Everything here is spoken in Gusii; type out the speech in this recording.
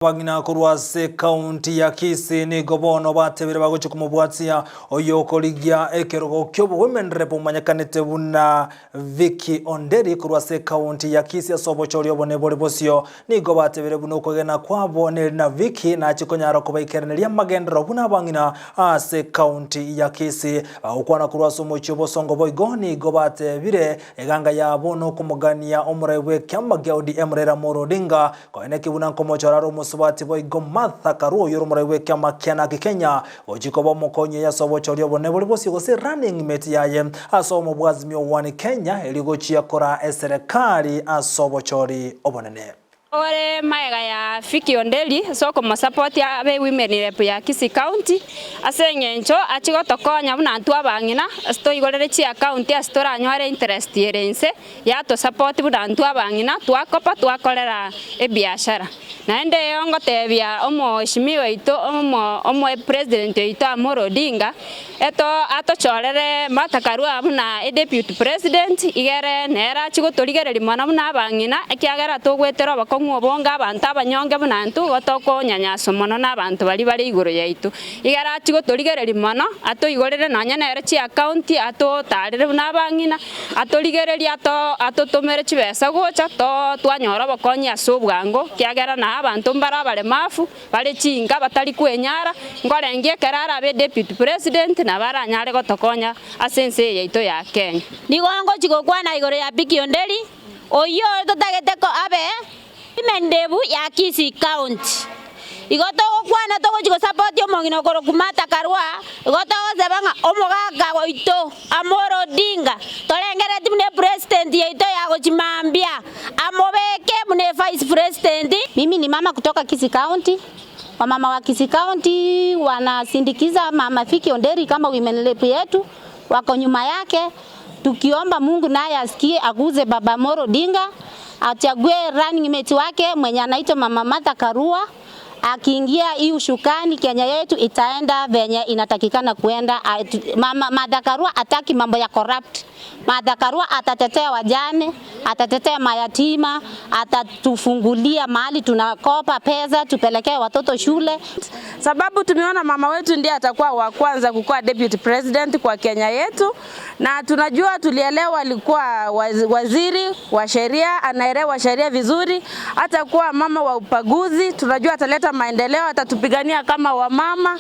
Abang'ina korwa ase ekaunti ya Kisii nigo bono batebire bagochia komobwatia oyokorigia ekerogo ki'obowomen rep omanyekanete buna Vicky Onderi korwa ase ekaunti ya Kisii ase obochori obonene bore bosio. Nigo batebire buna okwegena kwabo neri na Vicky nachie konyara kobaikeraneria amagenderero buna abang'ina ase ekaunti ya Kisii. Bagokwana korwa ase omochie obosongo boigo nigo batebire eganga yabo nokomogania omorai bw'ekiama gia ODM Raila Amolo Odinga Koeneki buna nkomochora are omosubati boigo Martha Karua oyore omorai bw'ekiama kia Naki Kenya gochia koba omokonyi oye ase obochori obonene bore bosio gose running mate yaye ase obomo bwa Azimio One Kenya erio gochia koraa eserekari ase obochori obonene. Ore magega ya Vicky Onderi ase okomosupport abe women rep ya Kisii County ase eng'encho achie gotokonya buna intwe abang'ina ase toigorere chiaccount ase toranyore interest ere inse. Yatosapoti buna intwe abang'ina twakopa twakorera ebiashara. Naende ngotebia omoheshimiwa oito omo omopresident oito Amolo Odinga eto atochorere Martha Karua buna edeputy president igere nere achie gotorigereria mono buna abang'ina ekiagera togwetera obokong'u obonge abanto abanyonge buna intwe igo tokonyanyaswa mono na abanto baria bare igoro yaito. Igere achie gotorigereria mono atoigorere nonye nere chiaccount atotarere buna abang'ina. Atorigererie atotomere chibesa gocha twanyora obokonyi ase obwango, ekiagera na abanto mbare abaremafu, bare chinka batari kwenyara, nkorengia ekero arabe deputy president nabo aranyare gotokonya ase ense eye yaito ya Kenya. Nigo ngochia gokwana igoro ya Vicky Onderi, oyio totagete abe Emendebu ya Kisii County. Igo togokwana togochia gosapoti omong'ina okorokwa Martha Karua, igo togoseba ng'a omogaka oito Amolo Odinga torengereretie buna epresident yaito yagochia mambia amobeke buna evice president. Mimi ni mama kutoka Kisii County. Wamama wa Kisii County wanasindikiza mama Vicky Onderi kama women rep yetu, wako nyuma yake tukiomba Mungu naye asikie aguze baba Amolo Odinga achague running mate wake mwenye anaitwa mama Martha Karua. Akiingia hii ushukani, Kenya yetu itaenda venye inatakikana kuenda. Mama Martha Karua ataki mambo ya corrupt. Martha Karua atatetea wajane, atatetea mayatima, atatufungulia mahali tunakopa pesa tupelekee watoto shule. Sababu tumeona mama wetu ndiye atakuwa wa kwanza kukuwa deputy president kwa Kenya yetu, na tunajua tulielewa alikuwa waziri wa sheria, anaelewa sheria vizuri, atakuwa mama wa upaguzi, tunajua ataleta maendeleo, atatupigania kama wamama.